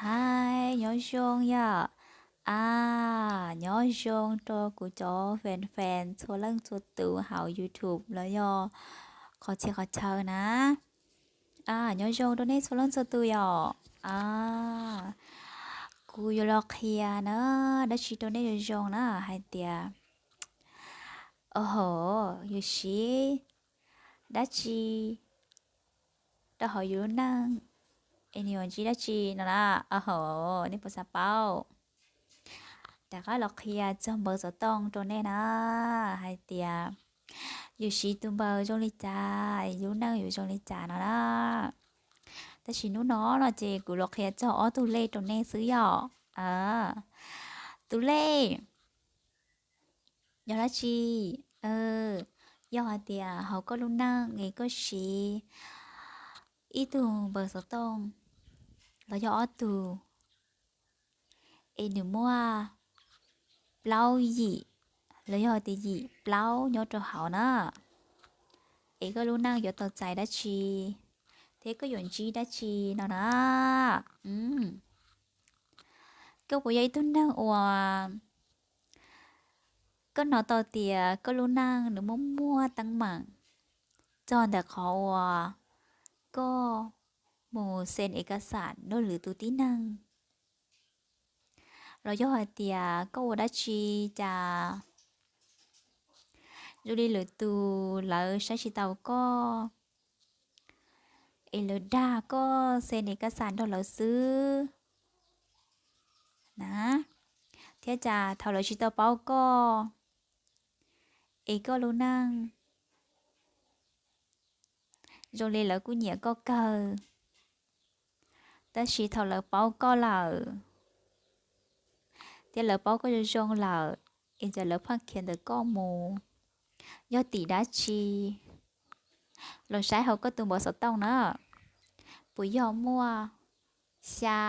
Ai, nyob zoo yom. A, nyob zoo rau kuv cov fan fan txhua leej txhua tus hauv YouTube los yog qhov txhia qhov chaw na. A, nyob zoo rau nej txhua leej txhua tus yom. A, kuv yuav los qhia na, dab tsi rau nej zoo zoo na hais tias, o ho, yus siv dab tsi rau hauv yus lub neej es nws yuav ntsib dab tsi no na. O ho, nej puas xav paub? Rov qab los qhia txog npawb xov tooj rau nej na, hais tias yus siv tus npawb zoo li cas, lub neej yus zoo li cas no na. Tab sis hnub no no ces kuv los qhia txog ob tug lej rau nej xwb yom. Tus lej yog dab tsi? Yog hais tias hauv koj lub neej es koj siv ib tug npawb xov tooj los yog ob tug es nws muaj plaub yim los yog tias yim plaub nyob rau hauv na, es koj lub neej yuav tau txais dab tsi thiab koj yuav ntsib dab tsi no na. Koj puas yog ib tug neeg uas koj hnov tau tias koj lub neej nws muaj muaj teeb meem txog ntawm qhov uas koj mus xee ev kas xam nrog lwm tus tib neeg, los yog hais tias koj ua dab tsi cas zoo li lwm tus lawv saib tsis taus koj, es lawv dag koj xee ev kas xam nrog lawv xwb na, thiab cas thaum lawv tsis tau paub koj es koj lub neej zoo li lawv kuj nyiam koj kawg, tab sis thaum lawv paub koj lawm thiab lawv paub koj zoo zoo lawm es cas lawv pheej khiav ntawm koj mus, yog tim dab tsi? Los saib hauv koj tus npawb xov tooj na, puas yog muaj xya,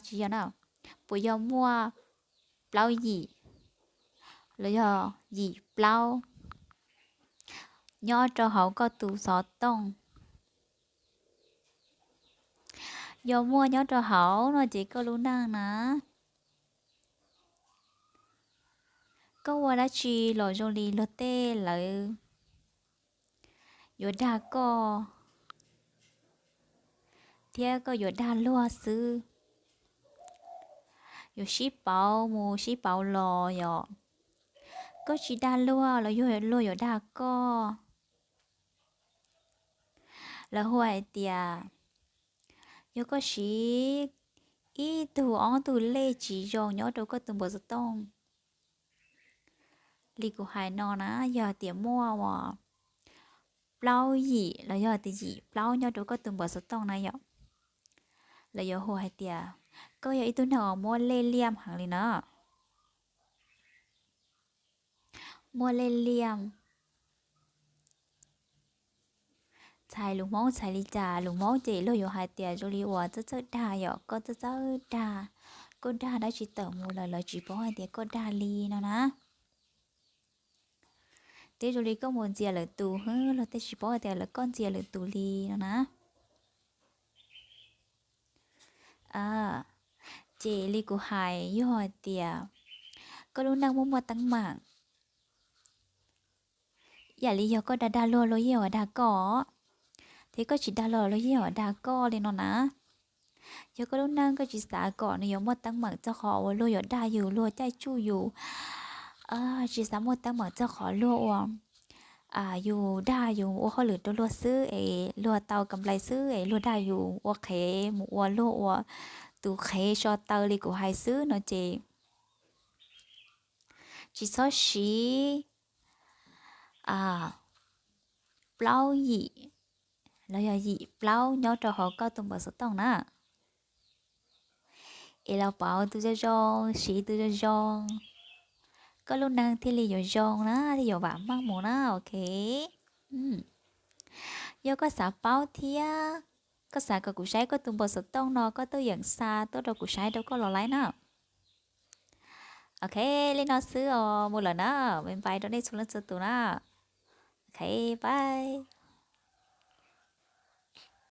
tsis yog na, puas yog muaj plaub yim los yog yim plaub nyob rau hauv koj tus xov tooj? Yog muaj nyob rau hauv no ces koj lub neej na, koj ua dab tsi los zoo li luag tej lawv yuav dag koj thiab koj yuav dag luag xwb. Yuav sib pauv mus sib pauv los yom, koj tsis dag luag los luag yuav dag koj. Lawv hu hais tias yog koj siv ib tug ob tug lej tsis zoo nyob rau koj tus npawb xov tooj li kuv hais no na, yog tias muaj uas plaub yim los yog tias yim plaub nyob rau koj tus npawb xov tooj na yom, lawv yuav hu hais tias koj yog ib tug neeg uas muaj lej liam heev li na. Muaj lej liam, txhais lus Hmoob txhais li cas, lus Hmoob ces luag yuav hais tias zoo li uas txawj txawj dag yom, koj txawj txawj dag, koj dag dab tsi tawm mus lawm lawv tsis paub hais tias koj dag li no na. Twb zoo li koj mus ntxias lwm tus hwb, luag tej tsis paub hais tias lawv koj ntxias lwm tus li no na. Ces li kuv hais yog hais tias koj lub neej muaj muaj teeb meem, yam li yog koj dag dag luag luag yeej yuav dag koj, thiab koj tsis dag luag luag yeej yuav dag koj li no na. Yog koj lub neej koj tsis xav kom nws yuav muaj teeb meem txog qhov uas luag yuav dag yus luag caij tsuj yus, tsis xav muaj teeb meem txog qhov luag ua, yus dag yus ua hauj lwm rau luag xwb es luag tau kam nplais xwb es luag dag yus ua qhev mus ua luag ua tus qhev so taw li kuv hais xwb no ces tsis txhob siv plaub yim los yog yim plaub nyob rau hauv koj tus npawb xov tooj na. Es los pauv tus zoo zoo, siv tus zoo zoo, koj lub neej thiaj li yuav zoo na, thiaj yuav vam meej mus na, ok. Yog koj xav paub thiab koj xav kom kuv saib koj tus npawb xov tooj no koj tuaj yeem xa tuaj rau kuv saib rau koj los laib na. Ok, li no xwb os, mus lawm na, bye bye rau nej txhua leej txhua tus na. Ok, bye.